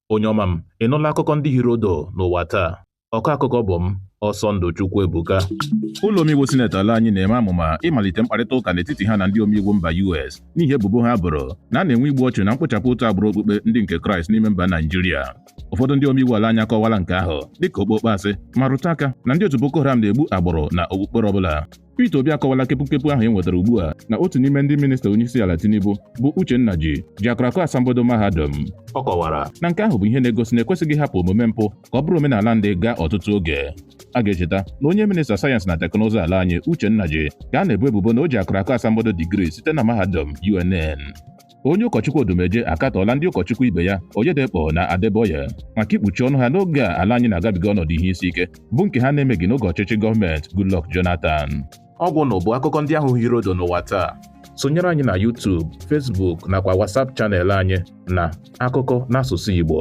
Onye ọma m, ị nụla akụkọ ndị hiri odo n'ụwa taa? Ọkọ akụkọ bụ m, Ọsọndụ Chukwuebuka. Ụlọ omeiwu sineti ala anyị na-eme amụma ịmalite mkparịta ụka n'etiti ha na ndị omeiwu mba US n'ihi ebubo ha boro na a na-enwe igbu ọchụ na mkpochapụ otu agbụrụ okpukpe ndị nke Kraịst n'ime mba Naijiria. Ụfọdụ ndị omeiwu ala anyị akọwala nke ahụ dịka okpokpo asị ma rụtụ aka na ndị otu Boko Haram na-egbu agbụrụ na okpukpere ọbụla. Peter Obi akọwala kepukepu ahụ e nwetara ugbu a na otu n'ime ndị minista onyeisi ala Tinubu bụ Uche Nnaji ji akụrakụ asambodo mahadum. Ọ kọwara na nke ahụ bụ ihe na-egosi na ekwesịghị ịhapụ omume mpụ ka ọ bụrụ omenala ndị gaa ọtụtụ oge. A ga-echeta na onye minista sayensị na teknụzụ ala anyị Uche Nnaji ka a na-ebo ebubo na o ji akụrakụ asambodo digrii site na mahadum UNN. Onye ụkọchukwu Odumeje akatọọla ndị ụkọchukwu ibe ya Oyedepo na Adeboye maka ikpuchi ọnụ ha n'oge a ala anyị na-agabiga ọnọdụ ihe isi ike bụ nke ha na-emeghị n'oge ọchịchị gọọmenti Goodluck Jonathan. Ọ gwụ na bụ akụkọ ndị ahụ hiri odo n'ụwa taa. Sonyere anyị na YouTube, Facebook nakwa WhatsApp channel anyị na Akụkọ n'asụsụ Igbo.